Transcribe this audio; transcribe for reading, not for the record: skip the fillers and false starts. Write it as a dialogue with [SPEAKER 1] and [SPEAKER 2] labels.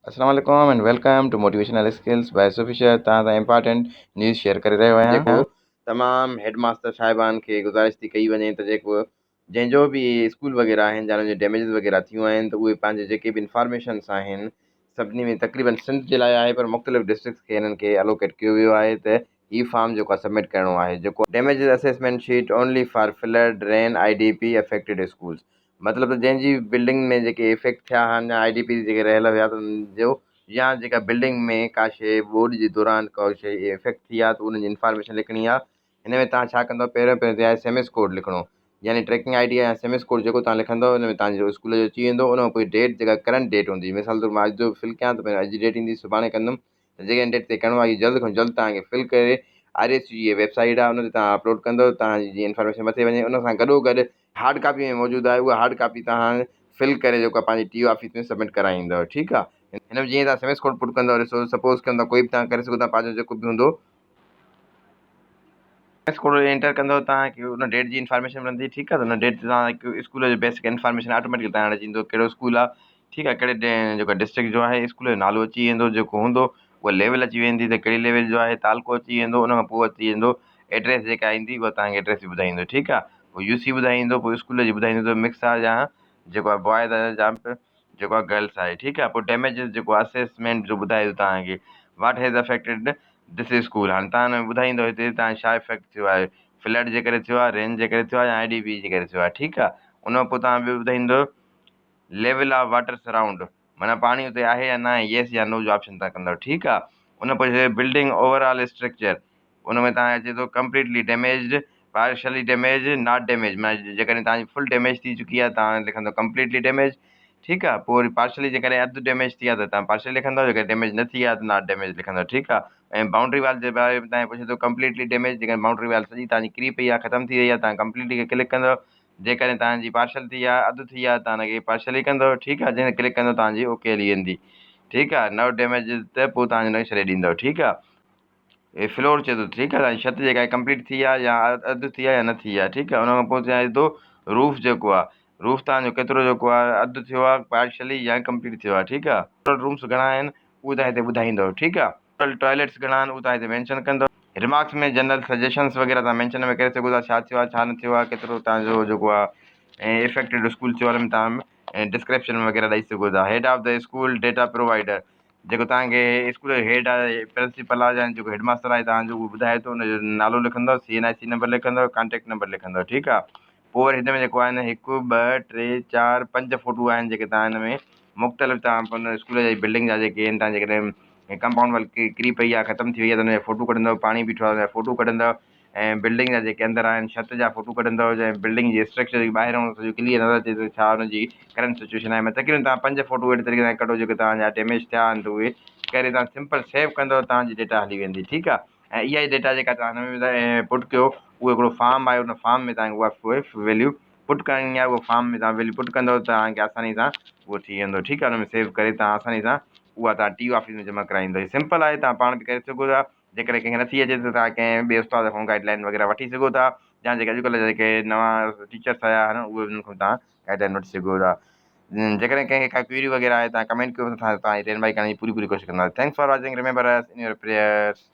[SPEAKER 1] السلام عليڪم and welcome to motivational skills by Sufi Shah توهان سان امپارٽنٽ نيوز شيئر ڪري رهيو آهيان جيڪو تمام هيڊ ماستر صاحبان کي گذارش ٿي ڪئي وڃي ته جيڪو جنهن جو به اسڪول وغيره آهن جا انهن جي ڊيميجز وغيره ٿيون آهن ته اهي پنهنجي جيڪي به انفارميشنس آهن سڀني ۾ تقريبن سنڌ جي لاء آهي پر مختلف ڊسٽرڪٽس کي انهن کي الوڪيٽ ڪيو ويو آهي ته هي فارم جيڪو آهي سبمٽ ڪرڻو آهي جيڪو damages assessment sheet only for flood rain I D P affected schools مطلب ته جنهن جي بلڊنگ ۾ جيڪي افيڪٽ ٿيا هئا يا I D Ps جيڪي رهيل هيا ته انهن جو يا جيڪا بلڊنگ ۾ ڪا شيء ٻوڏ جي دوران ڪا شيء افيڪٽ ٿي آهي ته ان جي انفارميشن لکڻي آهي هن ۾ توهان ڇا ڪندو پهريون پهريون تي آهي سيمس ڪوڊ لکڻو يعني ٽريڪنگ I D يا سيمس ڪوڊ جيڪو توهان لکندو ان ۾ توهان جو اسڪول جو اچي ويندو ان کان پوء ڊيٽ جيڪا ڪرنٽ ڊيٽ هوندي مثال طور مان اڄ جو فل ڪيان ته اڄ جي ڊيٽ ايندي سڀاڻي ڪندم ته جيڪڏهن ڊيٽ تي ڪرڻو آهي اهو جلد کان جلد توهان کي فل ڪري آر ايس جي ويب سائيٽ آهي ان تي توهان اپلوڊ ڪندو توهان جي جيئن انفارميشن مٿي وڃي ان سان گڏو گڏ هارڊ ڪاپي ۾ موجود آهي اها هارڊ ڪاپي توهان فل ڪري جيڪو آهي پنهنجي ٽي او آفيس ۾ سبمٽ ڪرائيندو ٺيڪ آهي هن ۾ جيئن توهان سيمس ڪوڊ پٽ ڪندو ڏسو سپوز ڪيون ٿا ڪوئي به توهان ڪري سگهو ٿا پنهنجو جيڪو به هوندو سيمس ڪوڊ انٽر ڪندو توهان کي ان ڊيٽ جي انفارميشن ملندي ٺيڪ آهي ان ڊيٽ تي توهان اسڪول جو بيسڪ انفارميشن آٽوميٽڪ توهان وٽ اچي ويندو ڪهڙو اسڪول آهي ٺيڪ آهي ڪهڙي جيڪو ڊسٽرڪٽ جو آهي اسڪول جو نالو اچي ويندو جيڪو هوندو اها ليول اچي ويندي ته ڪهڙي ليول جو آهي تعلقو اچي ويندو ان کان پوء اچي ويندو ايڊريس جيڪا ايندي اها توهان کي ايڊريس به ٻڌائيندو ٺيڪ آهي پوء يو سي ٻڌائيندو پوء اسڪول جي ٻڌائيندو ته مڪس آهي يا جيڪو آهي بوائز آهي يا جيڪو آهي گرلس آهي ٺيڪ آهي پوء ڊيميجز جيڪو آهي اسيسمينٽ جو ٻڌائي ٿو توهان کي what has affected this school هاڻي توهان هن ۾ ٻڌائيندو هتي توهان ڇا افيڪٽ ٿيو آهي فلڊ جي ڪري ٿيو آهي رين جي ڪري ٿيو آهي يا I D P جي ڪري ٿيو آهي ٺيڪ آهي ان کان پوء توهان ٻيو ٻڌائيندو ليول آف واٽر سرائونڊ معنيٰ پاڻي اتي آهي يا ناهي يس يا نو جو آپشن تان ڪندؤ ٺيڪ آ ان پوء چئي بلڊنگ اوور آل اسٽرڪچر ان ۾ تان اچي ٿو completely damaged partially damage not damage معنيٰ جيڪڏهن تان جي فل ڊيميج ٿي چڪي آ تان لکندو ڪمپليٽلي ڊيميج ٺيڪ آ پوء وري پارشلي جيڪڏهن اڌ ڊيميج ٿي آ ته تان پارشلي لکندو جيڪڏهن ڊيميج نه ٿي آ ته not damage لکندو ٺيڪ آ ۽ بائونڊري وال جي باري ۾ تان پڇي ٿو ڪمپليٽلي ڊيميج جيڪڏهن بائونڊري وال سڄي تان جي ڪري پئي آ ختم ٿي وئي آ تان ڪمپليٽلي کي ڪلڪ ڪندو جيڪڏهن توهان جي پارشل ٿي آ اڌ ٿي آ توهان ان کي پارشل ئي ڪندو ٺيڪ آ جنهن تي ڪلڪ ڪندو توهان جي اوڪي هلي ويندي ٺيڪ آ نو ڊيميجز ته پوء توهان ان کي ڇڏي ڏيندو ٺيڪ آ هي فلور چئي ٿو ٺيڪ آ توهان جي ڇت جيڪا ڪمپليٽ ٿي آ يا اڌ ٿي آ يا نه ٿي آ ٺيڪ آ ان کان پوء چئي ٿو روف جيڪو آ روف توهان جو ڪيترو جيڪو آ اڌ ٿيو آ پارشلي يا ڪمپليٽ ٿيو آ ٺيڪ آ ٽوٽل رومس گهڻا آهن اهو توهان هتي ٻڌائيندو ٺيڪ آ ٽوٽل ٽوائليٽس گهڻا آهن اهو توهان هتي مينشن ڪندو. ريمارڪس ۾ جنرل سجيشنس وغيره توهان مينشن ۾ ڪري سگهو ٿا ڇا ٿيو آهي ڇا نه ٿيو آهي ڪيترو توهان جو جيڪو آهي افيڪٽيڊ اسڪول ٿيو آهي ان ۾ توهان ڊسڪرپشن وغيره ڏئي سگهو ٿا head of the school data provider جيڪو توهان کي اسڪول جو هيڊ آهي پرنسپل آهي يا جيڪو هيڊ ماستر آهي توهان جو اهو ٻڌائي ٿو ان جو نالو لکندو سي اين آء سي نمبر لکندو ڪانٽيڪٽ نمبر لکندو ٺيڪ آهي پوء وري هن ۾ جيڪو آهي نه هڪ، ٻه، ٽي، چار، پنج فوٽو آهن جيڪي توهان هن ۾ مختلف توهان پنهنجي اسڪول جي بلڊنگ جا جيڪي آهن توهان جيڪڏهن ڪمپائونڊ وال ڪري پئي آهي ختم ٿي وئي آهي ته ان جا فوٽو ڪڍندؤ پاڻي بيٺو آهي ان جا فوٽو ڪڍندؤ ۽ بلڊنگ جا جيڪي اندر آهن ڇت جا فوٽو ڪڍندؤ جنهن بلڊنگ جي اسٽرڪچر جيڪي ٻاهران سڄو ڪليئر نظر اچي ٿو ڇا ان جي ڪرنٽ سچويشن آهي تقريبن توهان پنج فوٽو اهڙي طريقي سان ڪڍو جيڪي توهان جا ڊيميج ٿيا آهن ته اهي ڪري توهان سمپل سيو ڪندؤ توهان جي ڊيٽا هلي ويندي ٺيڪ آهي ۽ اها ئي ڊيٽا جيڪا توهان هن ۾ پٽ ڪيو اهو هڪڙو فارم آهي ان فارم ۾ توهان کي اها ويليو پٽ ڪرڻي آهي اهو فارم ۾ توهان ويليو پٽ ڪندو ته توهان کي آساني سان اهو ٿي ويندو ٺيڪ آهي ان ۾ سيو ڪري توهان آساني سان اها توهان ٽي او آفيس ۾ جمع ڪرائيندو هي سمپل آهي توهان پاڻ به ڪري سگهو ٿا جيڪڏهن ڪنهن کي نٿي اچي ته توهان ڪنهن ٻئي استاد کان گائيڊ لائن وغيره وٺي سگهو ٿا يا جيڪي اڄڪلهه جا جيڪي نوان ٽيچرس آيا آهن اهي انهن کان توهان گائيڊ لائن وٺي سگهو ٿا جيڪڏهن ڪنهن کي ڪا ڪوئري وغيره آهي توهان ڪمينٽ ڪيو توهان جي رهنمائي ڪرڻ جي پوري پوري ڪوشش ڪنداسين thanks for watching remember us in your prayers.